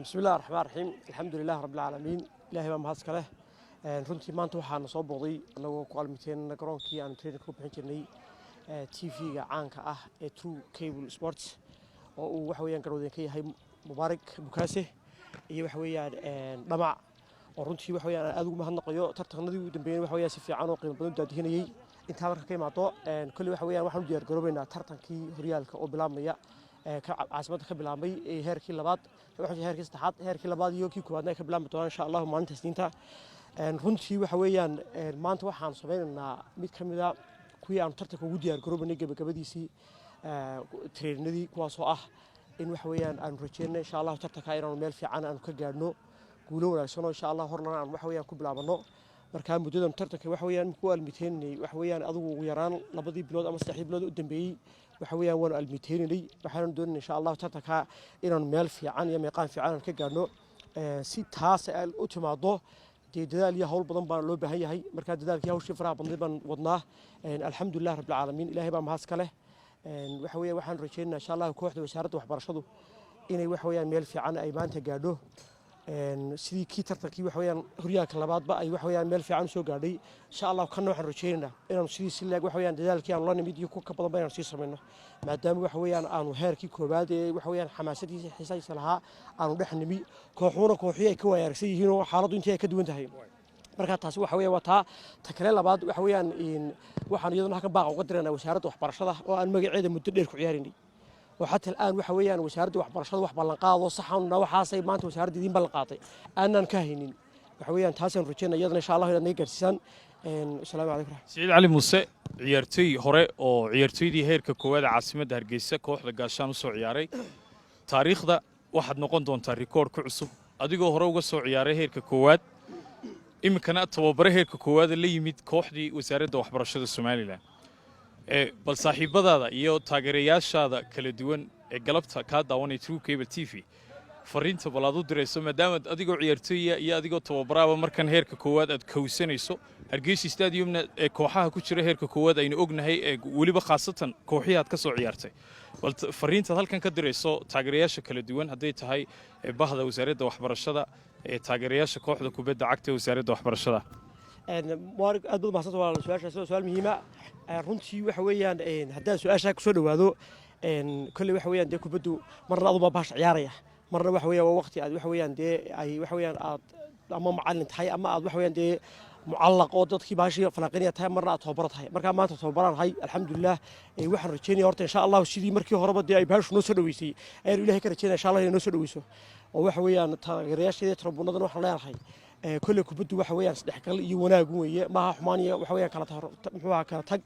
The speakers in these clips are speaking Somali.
Bismi illahi raxmaan raxiim, alxamdu lilah rabbi alcaalamiin, Ilahay baa mahad iska leh. Runtii maanta waxaana soo booqday, annagoo ku almiteynana garoonkii aanu training ku bixin jirnay, TV-ga caanka ah ee True Cable Sports, oo uu waxa weeyaan garwadeen ka yahay Mubaarak Bukaase iyo waxa weeyaan Dhamac, oo runtii waxa weeyaan aad ugu mahadnaqayo. Tartanadii ugu dambeeyay waxa weeyaan si fiican oo qiimo badan u daadihinayay. Intaa marka ka imaado, kolley waxa weeyaan waxaan u diyaar garoobaynaa tartankii horyaalka oo bilaabmaya caasimadda ka bilaabmay heerkii labaad, waxaan heerkii saddexaad, heerkii labaad iyo kii koowaadna ay ka bilaabmi doonaan, insha Allahu, maalinta Isniinta. Runtii waxa weeyaan maanta waxaan samaynaynaa mid ka mid a kuwii aanu tartanka ugu diyaar garoobaynay gabagabadiisii, training-adii, kuwaasoo ah in waxa weeyaan aanu rajeynay, insha Allahu, tartanka inaanu meel fiican aanu ka gaadhno, guulo wanaagsanoo, insha Allah, horlana aan waxa weeyaan ku bilaabano. Markaa muddadan tartanka waxa weeyaan ku almiteynay, waxa weeyaan adigu ugu yaraan 2dii bilood ama 3dii bilood u dambeeyey waxa weeyaan waanu almiteynay. Waxaanu doonayna, insha Allahu, tartanka inaanu meel fiican iyo meeqaan fiican aan ka gaadhno. Si taas ay u timaado, dee dadaal iyo hawl badan baa loo baahan yahay. Markaa dadaalkii hawshii faraha badnayd baan wadnaa. Alxamdulilah rabbilcaalamiin, Ilaahay baa mahad iska leh. Waxa weeyaan waxaan rajaynaynaa, insha Allah, kooxda wasaaradda waxbarashadu inay waxa weeyaan meel fiican ay maanta gaadho, sidii kii tartankii waxa weeyaan horyaalka labaadba ay waxa weeyaan meel fiican usoo gaadhay. Insha Allah, kanna waxaan rajaynaynaa inaanu sidii si leeg waxa weeyaan dadaalkii aanu la nimid iyo ku ka badanba inaanu sii samayno, maadaama waxa weeyaan aanu heerkii koowaad ee waxa weeyaan xamaasadiisa xiisadiisa lahaa aanu dhex nimi, kooxuhuna kooxihii ay ka waaya-aragsan yihiin oo xaaladdu intii ay ka duwan tahay. Marka taasi waxa weeyaan waa taa. Ta kale labaad waxa weeyaan waxaan iyaduna halkan baaqa uga diraynaa wasaaradda waxbarashada, oo aan magaceeda muddo dheer ku ciyaaraynay, oo xataa al'aan waxa weeyaan wasaaradda waxbarashada wax ballanqaado saxanna waxaasay maanta wasaaradda idiin ballanqaaday aanan ka haynin. Waxa weeyaan taasaan rajeynaya iyadana, insha Allah, inaad naga gaarsiisaan. Asalaamu calaykum. Siciid Cali Muuse, ciyaartoy hore oo ciyaartoydii heerka koowaad ee caasimadda Hargeysa kooxda Gaashaan u soo ciyaaray, taariikhda waxaad noqon doontaa rikoodh ku cusub, adigoo hore uga soo ciyaaray heerka koowaad, iminkana tababare heerka koowaada la yimid kooxdii wasaaradda waxbarashada Somaliland. Bal saaxiibadaada iyo taageerayaashaada kala duwan ee galabta kaa daawanaya True Cable TV fariinta bal aad u dirayso, maadaama adigoo ciyaartooya iyo adigoo tababaraaba markan heerka koowaad aad kowsanayso, Hargeysa Stadiumna ee kooxaha ku jira heerka koowaad aynu ognahay, ee weliba khaasatan kooxihii aad ka soo ciyaartay, bal fariintaad halkan ka dirayso taageerayaasha kala duwan, hadday tahay bahda wasaaradda waxbarashada, ee taageerayaasha kooxda kubadda cagta ee wasaaradda waxbarashada? Mubaarak, aad baad mahadsan walaal. Su-aashaas waa su-aal muhiima runtii. Waxa weeyaan haddaan su-aashaa kusoo dhowaado, kolley waxa weeyaan dee kubaddu marna adubaa baasha ciyaaraya, marna waxa weeyaan waa waqti aad waxa weeyaan dee ay waxa weeyaan aad ama macallin tahay ama aad waxa weeyaan dee mucallaq oo dadkii baashii falanqinaya tahay, marna aad tababaro tahay. Markaa maanta tababaraan hay, alxamdulilah. Waxaan rajeynaya horta, insha Allahu, sidii markii horeba dee ay baashu noo soo dhoweysay ayaanu Ilahay ka rajeynaya, insha Allah, inay noo soo dhoweyso. Oo waxa weeyaan taageerayaasheeda tarabuunadan waxaan leenahay, kolley kubaddu waxa weeyaan isdhexgal iyo wanaagu weeye, maaha xumaan iyo waxa weeyaan kala muxuu ahaa kala tag.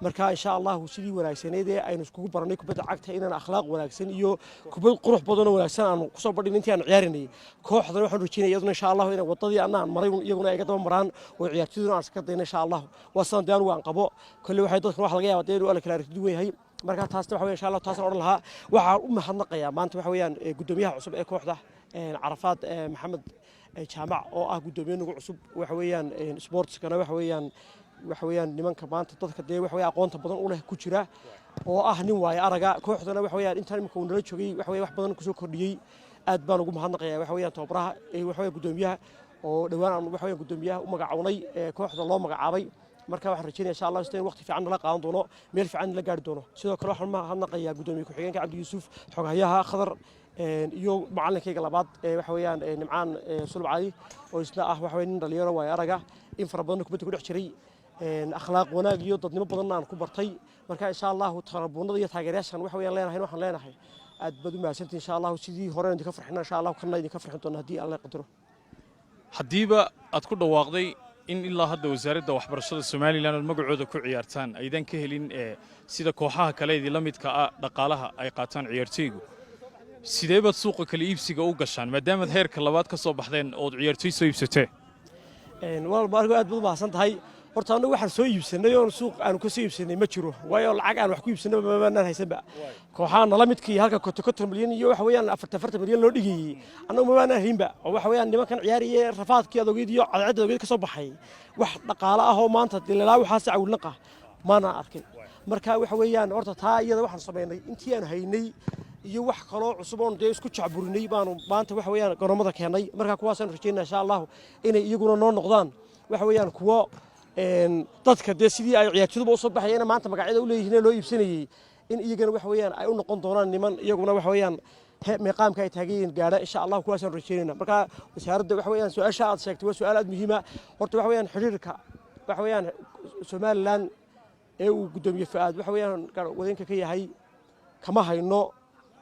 Marka, insha Allahu, sidii wanaagsaneyd ee aynu iskugu baranay kubadda cagta, inaan akhlaaq wanaagsan iyo kubad qurux badan oo wanaagsan aanu kusoo badhin intii aan ciyaarinay. Kooxdana waxaan rajeynaya iyaduna, insha Allahu, inay wadadii annaan maray iyaguna ay ga daba maraan, oo ciyaartoyduna aan iska dayno, insha Allahu. Waa sidaan dee anigu aan qabo. Kolley waxay dadkan waxa laga yaabaa dee inuu alla kala aragti duwan yahay. Marka taasna waxa weya, insha Allah, taasaan odhan lahaa. Waxaan u mahadnaqayaa maanta waxa weeyaan guddoomiyaha cusub ee kooxda, Carafaad Maxamed Jaamac, oo ah guddoomiye nagu cusub. Waxa weeyaan sports-kana waxa weeyaan nimanka maanta dadka dee waxa weeye aqoonta badan u leh ku jira, oo ah nin waayo araga kooxdana. Waxa weeyaan intaan imika uu nala joogay waxa weeye wax badan kusoo kordhiyey. Aad baan ugu mahadnaqayaa waxa weeyaan tababaraha, waxa weeyaan guddoomiyaha, oo dhowaan aan waxa weeyaan guddoomiyaha u magacawnay kooxda loo magacaabay. Marka waxaan rajeynaya, insha Allah, in waqti fiican nala qaadan doono, meel fiican nala gaari doono. Sidoo kale waxaan mahadnaqayaa guddoomiye ku-xigeenka Cabdi Yuusuf, xoghayaha Khadar iyo macallinkayga labaad, waxa weeyaan Nimcaan Sulub Cali, oo isna ah waxa weeye nin dhalinyaro waayo araga, in fara badanna kubadda ku dhex jiray, akhlaaq wanaag iyo dadnimo badanna aan ku bartay. Marka, insha Allahu, tarabuunada iyo taageerayaashan waxa weeyaan leenahay, waxaan leenahay aad baad u mahadsantihin. Insha Allahu, sidii horena idinka farxina, insha Allahu, kana idinka farxin doona haddii Alla qadaro. Haddiiba aad ku dhawaaqday in ilaa hadda wasaaradda waxbarashada Somaliland ood magacooda ku ciyaartaan aydan ka helin sida kooxaha kale idinla midka ah dhaqaalaha ay qaataan ciyaartoygu, sidee baad suuqa kala iibsiga u gashaan, maadaamaad heerka labaad ka soo baxdeen ood ciyaartoy soo iibsateen? Walaal Maarigo, aad baad u mahadsan tahay. Horta annagu waxaan soo iibsanay oon suuq aanu ka soo iibsanay ma jiro, waayo lacag aan wax ku iibsanay maanaan haysanba. Kooxaha nala midkii halka 50 50 milyan iyo waxa weeyaan 40 40 milyan loo dhigayey, annagu mabaanaan haynba. Oo waxa weeyaan nimankan ciyaaraya rafaadkii adogeyd iyo cadceedda adogeyd ka soo baxay, wax dhaqaale ah oo maanta dililaa waxaas cawilnaqa maanaan arkin. Marka waxa weeyaan horta taa iyada waxaan samaynay intii aan haynay. Iyo wax kaloo cusub oon dee isku jacburinay baanu maanta waxa weeyaan garoomada keennay. Marka kuwaasaanu rajaynaa, insha Allahu, inay iyaguna noo noqdaan waxa weeyaan kuwo dadka dee sidii ay ciyaartoyduba usoo baxayeen maanta magacyada u leeyihiin ee loo iibsanayey, in iyagana waxa weeyaan ay u noqon doonaan niman iyaguna waxa weeyaan meeqaamka ay taagan yihiin gaadha, insha Allah. Kuwaasaan rajaynayna. Marka wasaaradda waxa weeyaan su-aasha aad sheegtay waa su-aal aad muhiima. Horta waxa weeyaan xiriirka waxa weeyaan Somaliland ee uu guddoomiye Fu'aad waxa weeyaan wadeenka ka yahay kama hayno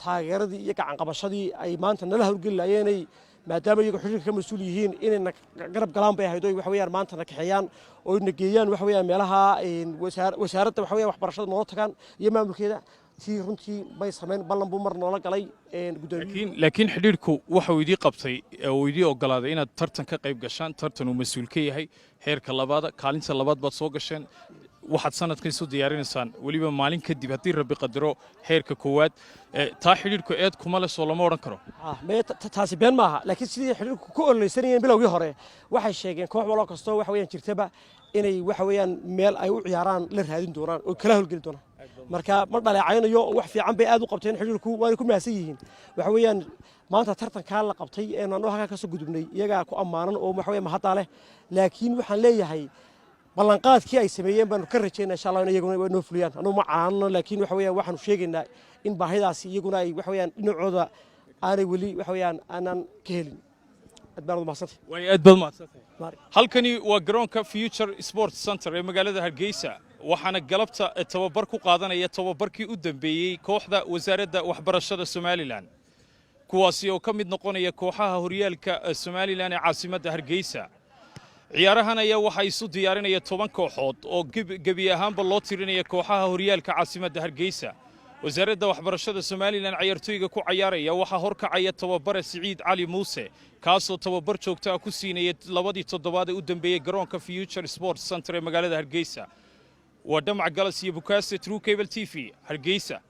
taageeradii iyo gacan qabashadii ay maanta nala howlgeli laayeenay, maadaama iyagu xiriirka ka mas-uul yihiin. Inayna garab galaan bay ahayd oo waxa weeyaan maanta na kaxeeyaan oo na geeyaan waxa weeyaan meelaha wasaaradda waxa weeyaan waxbarashada noola tagaan iyo maamulkeeda. Tii runtii may samayn. Ballan buu mar noola galay guddoomiye. Laakiin xidhiidhku waxa uu idii qabtay, uu idii ogolaaday inaad tartan ka qayb gashaan, tartan uu mas-uul ka yahay, heerka labaada, kaalinta labaad baad soo gasheen. Waxaad sanadkan isu diyaarinaysaan weliba maalin kadib, haddii Rabbi qadaro, heerka koowaad. Taa xidhiidhku eed kuma le, soo lama odhan karo? Taasi been maaha, laakiin sidii xidhiidhku ku ololeysanayeen bilowgii hore, waxay sheegeen koox walo kastoo waxa weeyaan jirtaba inay waxa weeyaan meel ay u ciyaaraan la raadin doonaan oo kala howlgeli doonaan. Marka ma dhaleecaynayo, wax fiican bay aad u qabteen xidhiidhku, waana ku mahadsan yihiin. Waxa weeyaan maanta tartankaa la qabtay ee aanu halkaa ka soo gudubnay iyagaa ku ammaanan oo waxa weeyaan mahaddaa leh. Laakiin waxaan leeyahay ballanqaadkii ay sameeyeen baanu ka rajaynaa, insha Allah, in iyaguna way noo fuliyaan. Anugu ma caanano, laakiin waxa weeyaan waxaanu sheegaynaa in baahidaasi iyaguna ay waxa weeyaan dhinacooda aanay weli waxa weeyaan aanan ka helin. Aad baan umahadsantay. Way aad baad mahadsantahay. Halkani waa garoonka Future Sports Center ee magaalada Hargeysa, waxaana galabta tababar ku qaadanaya tababarkii u dambeeyey kooxda Wasaaradda Waxbarashada Somaliland, kuwaasi oo ka mid noqonaya kooxaha horyaalka Somaliland ee caasimadda Hargeysa. Ciyaarahan ayaa waxaa isu diyaarinaya 10 kooxood oo gebi ahaanba loo tirinaya kooxaha horyaalka caasimadda Hargeysa. Wasaaradda Waxbarashada Somaliland ciyaartooyga ku cayaaraya waxaa horkacaya tababare Siciid Cali Muuse, kaasoo tababar joogta ah ku siinaya labadii toddobaad ee u dambeeyey garoonka Future Sports Center ee magaalada Hargeysa. Waa Dhamac Galas iyo Bukaase, True Cable TV, Hargeysa.